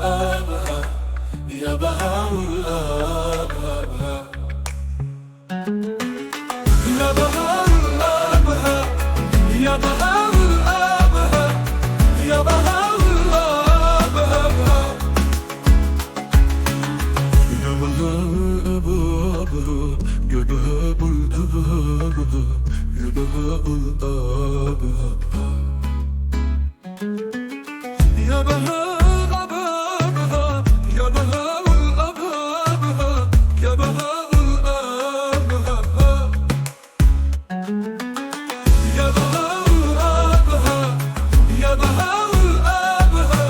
الأبهى يا بهاء الأبهى يا بهاء الأبهى يا بهاء الأبهى يا بهاء الأبهى يا بهاء الأبهى يا بهاء الأبهى يا بهاء الأبهى يا بهاء الأبهى يا بهاء الأبهى يا بهاء الأبهى يا بهاء الأبهى يا بهاء الأبهى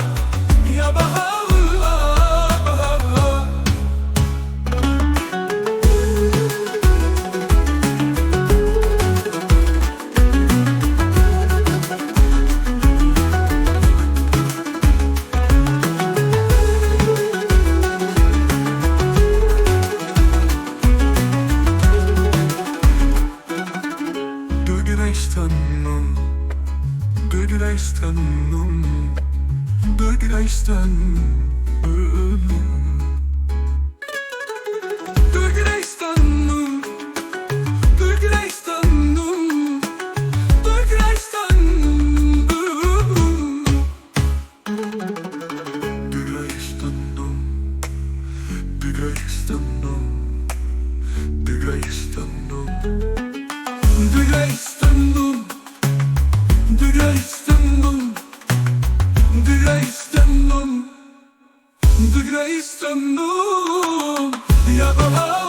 يا بهاء الأبهى. Du greisten nun, du greisten nun, du greisten nun. Du greisten nun, du greisten nun, du greisten nun. Du greisten nun, du greisten nun, du greisten nun. Du greisten nun, du greisten nun, du greisten nun, du greisten nun. Ya بهاء.